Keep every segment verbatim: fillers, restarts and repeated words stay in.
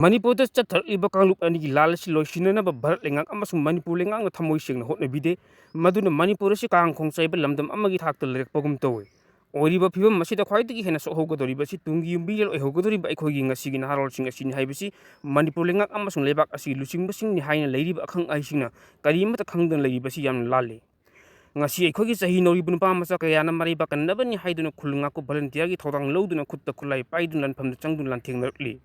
ꯃꯅꯤꯄꯨꯔꯗ ꯆꯠꯊꯔꯛꯂꯤꯕ ꯀꯥꯡꯂꯨꯞ ꯑꯅꯤꯒꯤ ꯂꯥꯜ ꯑꯁꯤ ꯂꯣꯏꯁꯤꯟꯅꯅꯕ ꯚꯥꯔꯠ ꯂꯩꯉꯥꯛ ꯑꯃꯁꯨꯡ ꯃꯅꯤꯄꯨꯔ ꯂꯩꯉꯥꯛꯅ ꯊꯃꯣꯏ ꯁꯦꯡꯅ ꯍꯣꯠꯅꯕꯤꯗꯦ꯫ ꯃꯗꯨꯅ ꯃꯅꯤꯄꯨꯔ ꯑꯁꯤ ꯀꯥꯡ ꯈꯣꯡ ꯆꯥꯏꯕ ꯂꯝꯗꯝ ꯑꯃꯒꯤ ꯊꯥꯛꯇ ꯂꯩꯔꯛꯄꯒꯨꯝ ꯇꯧꯏ꯫ ꯑꯣꯏꯔꯤꯕ ꯐꯤꯕꯝ ꯑꯁꯤꯗ ꯈ꯭ꯋꯥꯏꯗꯒꯤ ꯍꯦꯟꯅ ꯁꯣꯛꯍꯧꯒꯗꯧꯔꯤꯕ ꯑꯁꯤ ꯇꯨꯡꯒꯤ ꯌꯨꯝꯕꯤꯔꯦꯜ ꯑꯣꯏꯍꯧꯒꯗꯧꯔꯤꯕ ꯑꯩꯈꯣꯏꯒꯤ ꯉꯁꯤꯒꯤ ꯅꯍꯥꯔꯣꯜꯁꯤꯡ ꯑꯁꯤꯅꯤ ꯍꯥꯏꯕꯁꯤ ꯃꯅꯤꯄꯨꯔ ꯂꯩꯉꯥꯛ ꯑꯃꯁꯨꯡ ꯂꯩꯕꯥꯛ ꯑꯁꯤꯒꯤ ꯂꯨꯆꯤꯡꯕꯁꯤꯡꯅꯤ ꯍꯥꯏꯅ ꯂꯩꯔꯤꯕ ꯑꯈꯪ ꯑꯍꯩꯁꯤꯡꯅ ꯀꯔꯤꯃꯠꯇ ꯈꯪꯗꯅ ꯂꯩꯔꯤꯕꯁꯤ ꯌꯥꯝꯅ ꯂꯥꯜꯂꯤ꯫ ꯉꯁꯤ ꯑꯩꯈꯣꯏꯒꯤ ꯆꯍꯤ ꯅꯧꯔꯤꯕ ꯅꯨꯄꯥ ꯃꯆꯥ ꯀꯌꯥꯅ ꯃꯔꯩꯕꯥꯛ ꯀꯟꯅꯕꯅꯤ ꯍꯥꯏꯗꯨꯅ ꯈꯨꯜ ꯉꯥꯛꯄ ꯚꯣꯂꯨꯟꯇꯤꯌꯥꯔꯒꯤ ꯊꯧꯗꯥꯡ ꯂꯧꯗꯨꯅ ꯈꯨꯠꯇ ꯈꯨꯠꯂꯥꯏ ꯄꯥꯏꯗꯨꯅ ꯂꯥꯟꯐꯝꯗ ꯆꯪꯗꯨꯅ ꯂꯥꯟꯊꯦꯡꯅꯔꯛꯂꯤ꯫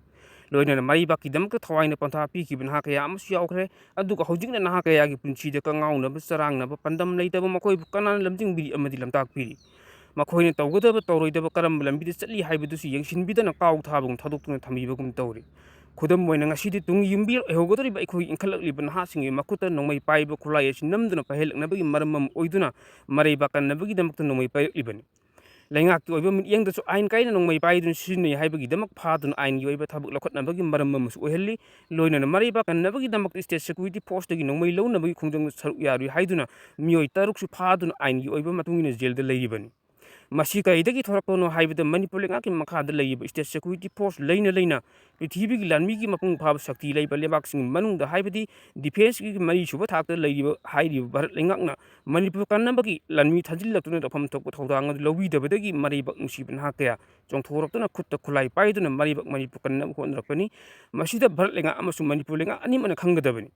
ꯂꯣꯏꯅꯅ ꯃꯔꯩꯕꯥꯛꯀꯤꯗꯃꯛꯇ ꯊꯋꯥꯏꯅ ꯄꯟꯊꯥ ꯄꯤꯈꯤꯕ ꯅꯍꯥ ꯀꯌꯥ ꯑꯃꯁꯨ ꯌꯥꯎꯈ꯭ꯔꯦ꯫ ꯑꯗꯨꯒ ꯍꯧꯖꯤꯛꯅ ꯅꯍꯥ ꯀꯌꯥꯒꯤ ꯄꯨꯟꯁꯤꯗ ꯀꯉꯥꯎꯅꯕ, ꯆꯔꯥꯡꯅꯕ, ꯄꯥꯟꯗꯝ ꯂꯩꯇꯕ ꯃꯈꯣꯏꯕꯨ ꯀꯅꯥꯅ ꯂꯝꯖꯤꯡꯕꯤꯔꯤ ꯑꯃꯗꯤ ꯂꯝꯇꯥꯛꯄꯤꯔꯤ? ꯃꯈꯣꯏꯅ ꯇꯧꯒꯗꯕ ꯇꯧꯔꯣꯏꯗꯕ ꯀꯔꯝꯕ ꯂꯝꯕꯤꯗ ꯆꯠꯂꯤ ꯍꯥꯏꯕꯗꯨꯁꯨ ꯌꯦꯡꯁꯤꯟꯕꯤꯗꯅ ꯀꯥꯎ ꯊꯥꯕꯒꯨꯝ ꯊꯥꯗꯣꯛꯇꯨꯅ ꯊꯝꯕꯤꯕꯒꯨꯝ ꯇꯧꯔꯤ꯫ ꯈꯨꯗꯝ ꯑꯣꯏꯅ ꯉꯁꯤꯗꯤ ꯇꯨꯡꯒꯤ ꯌꯨꯝꯕꯤ ꯑꯣꯏꯍꯧꯒꯗꯧꯔꯤꯕ ꯑꯩꯈꯣꯏꯒꯤ ꯏꯟꯈꯠꯂꯛꯂꯤꯕ ꯅꯍꯥꯁꯤꯡꯒꯤ ꯃꯈꯨꯠꯇ ꯅꯣꯡꯃꯩ ꯄꯥꯏꯕ ꯈꯨꯠꯂꯥꯏ ꯑꯁꯤ ꯅꯝꯗꯨꯅ ꯄꯥꯏꯍꯜꯂꯛꯅꯕꯒꯤ ꯃꯔꯝ ꯑꯃ ꯑꯣꯏꯗꯨꯅ ꯃꯔꯩꯕꯥꯛ ꯀꯟꯅꯕꯒꯤꯗꯃꯛꯇ ꯅꯣꯡꯃꯩ ꯄꯥꯏꯔꯛꯂꯤꯕꯅꯤ꯫ ꯂꯩꯉꯥꯛꯀꯤ ꯑꯣꯏꯕ ꯃꯤꯠꯌꯦꯡꯗꯁꯨ ꯑꯥꯏꯟ ꯀꯥꯏꯅ ꯅꯣꯡꯃꯩ ꯄꯥꯏꯗꯨꯅ ꯁꯤꯖꯤꯟꯅꯩ ꯍꯥꯏꯕꯒꯤꯗꯃꯛ ꯐꯥꯗꯨꯅ ꯑꯥꯏꯟꯒꯤ ꯑꯣꯏꯕ ꯊꯕꯛ ꯂꯧꯈꯠꯅꯕꯒꯤ ꯃꯔꯝ ꯑꯃꯁꯨ ꯑꯣꯏꯍꯜꯂꯤ꯫ ꯂꯣꯏꯅꯅ ꯃꯔꯩꯕꯥꯛ ꯀꯟꯅꯕꯒꯤꯗꯃꯛꯇ ꯁ꯭ꯇꯦꯠ ꯁꯦꯀ꯭ꯌꯨꯔꯤꯇꯤ ꯐꯣꯔꯁꯇꯒꯤ ꯅꯣꯡꯃꯩ ꯂꯧꯅꯕꯒꯤ ꯈꯣꯡꯖꯪꯗ ꯁꯔꯨꯛ ꯌꯥꯔꯨꯏ ꯍꯥꯏꯗꯨꯅ ꯃꯤꯑꯣꯏ ꯇꯔꯨꯛꯁꯨ ꯐꯥꯗꯨꯅ ꯑꯥꯏꯟꯒꯤ ꯑꯣꯏꯕ ꯃꯇꯨꯡ ꯏꯟꯅ ꯖꯦꯜꯗ ꯂꯩꯔꯤꯕꯅꯤ꯫ ꯃꯁꯤ ꯀꯔꯤꯗꯒꯤ ꯊꯣꯔꯛꯄꯅꯣ ꯍꯥꯏꯕꯗ ꯃꯅꯤꯄꯨꯔ ꯂꯩꯉꯥꯛꯀꯤ ꯃꯈꯥꯗ ꯂꯩꯔꯤꯕ ꯁ꯭ꯇꯦꯠ ꯁꯦꯀ꯭ꯌꯨꯔꯤꯇꯤ ꯐꯣꯔꯁ ꯂꯩꯅ ꯂꯩꯅ ꯄ꯭ꯔꯤꯊꯤꯕꯤꯒꯤ ꯂꯥꯟꯃꯤꯒꯤ ꯃꯄꯨꯡ ꯐꯥꯕ ꯁꯛꯇꯤ ꯂꯩꯕ ꯂꯩꯕꯥꯛꯁꯤꯡꯒꯤ ꯃꯅꯨꯡꯗ ꯍꯥꯏꯕꯗꯤ ꯗꯤꯐꯦꯟꯁꯀꯤ ꯃꯔꯤꯁꯨꯕ ꯊꯥꯛꯇ ꯂꯩꯔꯤꯕ ꯍꯥꯏꯔꯤꯕ ꯚꯥꯔꯠ ꯂꯩꯉꯥꯛꯅ ꯃꯅꯤꯄꯨꯔ ꯀꯟꯅꯕꯒꯤ ꯂꯥꯟꯃꯤ ꯊꯥꯖꯤꯜꯂꯛꯇꯨꯅ ꯇꯧꯐꯝ ꯊꯣꯛꯄ ꯊꯧꯗꯥꯡ ꯑꯗꯨ ꯂꯧꯕꯤꯗꯕꯗꯒꯤ ꯃꯔꯩꯕꯥꯛ ꯅꯨꯡꯁꯤꯕ ꯅꯍꯥ ꯀꯌꯥ ꯆꯣꯡꯊꯣꯔꯛꯇꯨꯅ ꯈꯨꯠꯇ ꯈꯨꯠꯂꯥꯏ ꯄꯥꯏꯗꯨꯅ ꯃꯔꯩꯕꯥꯛ ꯃꯅꯤꯄꯨꯔ ꯀꯟꯅꯕ ꯍꯣꯠꯅꯔꯛꯄꯅꯤ꯫ ꯃꯁꯤꯗ ꯚꯥꯔꯠ ꯂꯩꯉꯥꯛ ꯑꯃꯁꯨꯡ ꯃꯅꯤꯄꯨꯔ ꯂꯩꯉꯥꯛ ꯑꯅꯤꯃꯛꯅ ꯈꯪꯒꯗꯕꯅꯤ꯫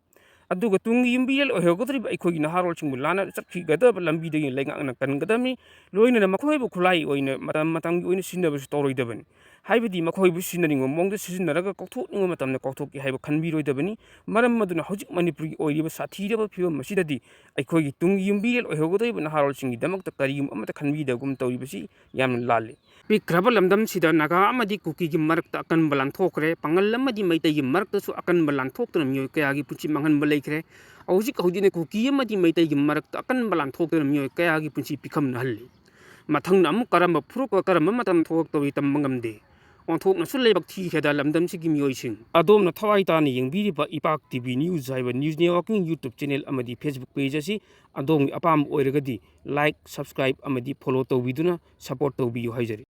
ꯑꯗꯨꯒ ꯇꯨꯡꯒꯤ ꯌꯨꯝꯕꯤꯔꯦꯜ ꯑꯣꯏꯍꯧꯒꯗꯧꯔꯤꯕ ꯑꯩꯈꯣꯏꯒꯤ ꯅꯍꯥꯔꯣꯜꯁꯤꯡꯕꯨ ꯂꯥꯟꯅ ꯆꯠꯈꯤꯒꯗꯕ ꯂꯝꯕꯤꯗꯒꯤ ꯂꯩꯉꯥꯛꯅ ꯀꯟꯒꯗꯕꯅꯤ꯫ ꯂꯣꯏꯅꯅ ꯃꯈꯣꯏꯕꯨ ꯈꯨꯠꯂꯥꯏ ꯑꯣꯏꯅ ꯃꯇꯝ ꯃꯇꯝꯒꯤ ꯑꯣꯏꯅ ꯁꯤꯖꯤꯟꯅꯕꯁꯨ ꯇꯧꯔꯣꯏꯗꯕꯅꯤ꯫ ꯍꯥꯏꯕꯗꯤ ꯃꯈꯣꯏꯕꯨ ꯁꯤꯖꯤꯟꯅꯅꯤꯡꯕ ꯃꯑꯣꯡꯗ ꯁꯤꯖꯤꯟꯅꯔꯒ ꯀꯥꯎꯊꯣꯛꯅꯤꯡꯕ ꯃꯇꯝꯗ ꯀꯥꯎꯊꯣꯛꯀꯦ ꯍꯥꯏꯕ ꯈꯟꯕꯤꯔꯣꯏꯗꯕꯅꯤ꯫ ꯃꯔꯝ ꯑꯗꯨꯅ ꯍꯧꯖꯤꯛ ꯃꯅꯤꯄꯨꯔꯒꯤ ꯑꯣꯏꯔꯤꯕ ꯁꯥꯊꯤꯔꯕ ꯐꯤꯕꯝ ꯑꯁꯤꯗꯗꯤ ꯑꯩꯈꯣꯏꯒꯤ ꯇꯨꯡꯒꯤ ꯌꯨꯝꯕꯤꯔꯦꯜ ꯑꯣꯏꯍꯧꯒꯗꯧꯔꯤꯕ ꯅꯍꯥꯔꯣꯜꯁꯤꯡꯒꯤꯗꯃꯛꯇ ꯀꯔꯤꯒꯨꯝꯕ ꯑꯃꯠꯇ ꯈꯟꯕꯤꯗꯕꯒꯨꯝ ꯇꯧꯔꯤꯕꯁꯤ ꯌꯥꯝꯅ ꯂꯥꯜꯂꯤ꯫ ꯄꯤꯛꯈ꯭ꯔꯕ ꯂꯝꯗꯝꯁꯤꯗ ꯅꯥꯒꯥ ꯑꯃꯗꯤ ꯀꯨꯀꯤꯒꯤ ꯃꯔꯛꯇ ꯑꯀꯟꯕ ꯂꯥꯟ ꯊꯣꯛꯈ꯭ꯔꯦ꯫ ꯄꯥꯉꯜ ꯑꯃꯗꯤ ꯃꯩꯇꯩꯒꯤ ꯃꯔꯛꯇꯁꯨ ꯑꯀꯟꯕ ꯂꯥꯟ ꯊꯣꯛꯇꯨꯅ ꯃꯤꯑꯣꯏ ꯀꯌꯥꯒꯤ ꯄꯨꯟꯁꯤ ꯃꯥꯡꯍꯟꯕ ꯂꯩꯈ꯭ꯔꯦ꯫ ꯍꯧꯖꯤꯛ ꯍꯧꯖꯤꯛꯅ ꯀꯨꯀꯤ ꯑꯃꯗꯤ ꯃꯩꯇꯩꯒꯤ ꯃꯔꯛꯇ ꯑꯀꯟꯕ ꯂꯥꯟ ꯊꯣꯛꯇꯨꯅ ꯃꯤꯑꯣꯏ ꯀꯌꯥꯒꯤ ꯄꯨꯟꯁꯤ ꯄꯤꯈꯝꯅꯍꯜꯂꯤ꯫ ꯃꯊꯪꯅ ꯑꯃꯨꯛ ꯀꯔꯝꯕ ꯐꯨꯔꯨꯞꯀ ꯀꯔꯝꯕ ꯃꯇꯝ ꯊꯣꯛꯂꯛꯇꯧꯔꯤ ꯇꯝꯕ ꯉꯝꯗꯦ꯫ ꯑꯣꯟꯊꯣꯛꯅꯁꯨ ꯂꯥꯏꯕꯛ ꯊꯤꯈ꯭ꯔꯦꯗ ꯂꯝꯗꯝꯁꯤꯒꯤ ꯃꯤꯑꯣꯏꯁꯤꯡ꯫ ꯑꯗꯣꯝꯅ ꯊꯋꯥꯏ ꯇꯥꯅ ꯌꯦꯡꯕꯤꯔꯤꯕ ꯏꯄꯥꯛ ꯇꯤ ꯚꯤ ꯅ꯭ꯌꯨꯁ ꯍꯥꯏꯕ ꯅ꯭ꯌꯨꯁ ꯅꯦꯠꯋꯥꯔꯀꯤꯡ ꯌꯨꯇ꯭ꯌꯨꯕ ꯆꯦꯅꯦꯜ ꯑꯃꯗꯤ ꯐꯦꯁꯕꯨꯛ ꯄꯦꯖ ꯑꯁꯤ ꯑꯗꯣꯝꯒꯤ ꯑꯄꯥꯝꯕ ꯑꯣꯏꯔꯒꯗꯤ ꯂꯥꯏꯛ, ꯁꯕꯁꯀ꯭ꯔꯥꯏꯕ ꯑꯃꯗꯤ ꯐꯣꯂꯣ ꯇꯧꯕꯤꯗꯨꯅ ꯁꯄꯣꯔꯠ ꯇꯧꯕꯤꯌꯨ ꯍꯥꯏꯖꯔꯤ꯫